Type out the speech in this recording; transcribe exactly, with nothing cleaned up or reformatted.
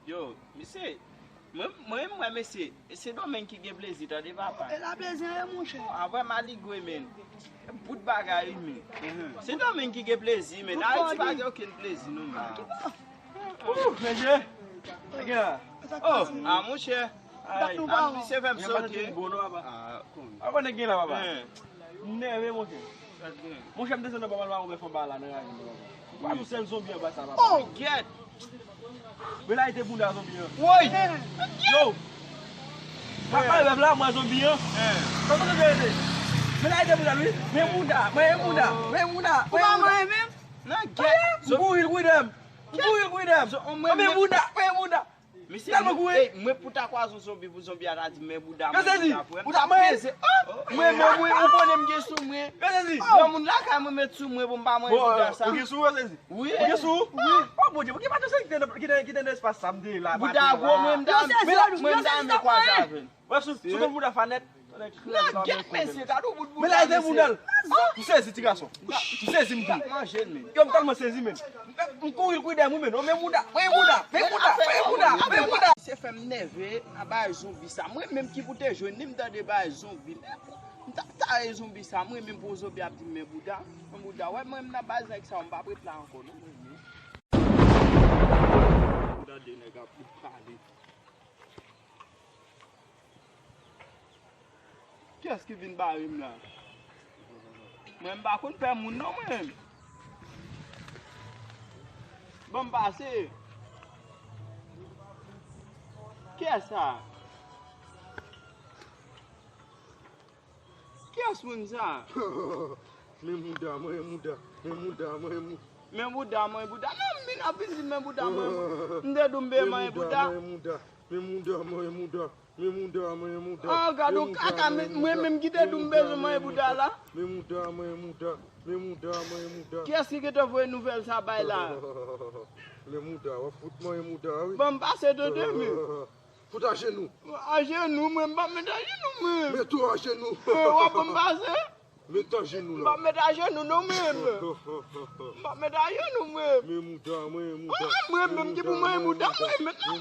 Yo, mesye, mwen, mwen, mwen, mesye, Sendomeng ki gen plezi, tande, papa. E la plezi an ye, monchè. Apre maligwe, men. Bout bagay, men. Sendomeng ki gen plezi, men. Ayiti pa gen okenn plezi, non, men. Ouh, mesye. Oh, ah, monchè. Ay, misye fè m sote. Ah, ou konnen gen la, papa. M nève, monchè. Monchè, m desann nan papa, m ouvè fanba la nan rayi, papa. Ou pa yon sèl zonbi anba sa, papa. Oh, gèt! Men la, e te bouda zonbi an. Woy! Yo! Papa, rèv la, mwen zonbi an. Kòman zonbi an rete? Men la, e te bouda, wi. Men bouda, men bouda, men bouda, men bouda. Nan gèt! M kouri, l kouri dèyè m. M kouri, l kouri dèyè m. Men bouda, men bouda. Mesye, mwen, ey, mwen pou ta kwaze yon zonbi, pou zonbi a ta di, men bouda, men bouda, frè m. Bouda, men, mwen, mwen, mwen, ou konnen m gen sou mwen. Granmoun lakay mwen met sou mwen pou m pa manje bouda sa. Ou gen sou, Sezi? Wi. Ou gen sou? Wi. Oh, Bondye, ki pa te ki te, ki te nan espas sa m te la, bouda gwo, mwen, m ta, mwen, m ta renmen kwaze avè l. Wè, sou, sou konn bouda fanèt. Nan gèt, mesye, gade yon bout bouda, mesye. Men la, e te bouda l. M sezi, ti gason. M sezi, m di. Manje l, men. Yo, m tèlman sezi, men. M kouri, l kouri dèyè m, wi, men. Oh, men bouda, men bouda, men bouda, men bouda, men bouda, men bouda. Misye fè m nève, a bagay zonbi sa. Mwen menm ki pou te jwenn li, m tande bagay zonbi. M t ap tare zonbi sa, mwen menm pou zonbi ap di m, men bouda, men bouda. Wè, mwen menm nan bagay nèg sa, m p ap ret la ankò, non, mwen menm. Bouda de nèg ap pale. Kiyès ki vin bare m la? Mwen, m pa konn pè moun non, mwen. Ban m pase. Kiyès sa? Kiyès moun sa? Men mouda, mwen mouda, men mouda, mwen mou- Men bouda, mwen bouda. Non, m vin ap vin di men bouda, mwen. M te di w m bezwen manje bouda. Men mouda, mwen mouda, men mouda, men mouda, mwen mouda. Ah, gade yon kaka, men mwen menm ki te di w m bezwen manje bouda la. Men mouda, mwen mouda, men mouda, mwen mouda. Kiyès ki gentan voye nouvèl sa bay la? Men mouda, w ap fout manje mouda, wi. Ban m pase tande, men. Fout ajenou. Ajenou, mwen, m pa met ajenou, mwen. Met ou ajenou. W ap ban m pase? Met ajenou la. M pa met ajenou non, mwen. M pa met ajenou, mwen. Men mouda, mwen, mouda. Ah, mwen menm ki pou manje bouda, mwen, met non.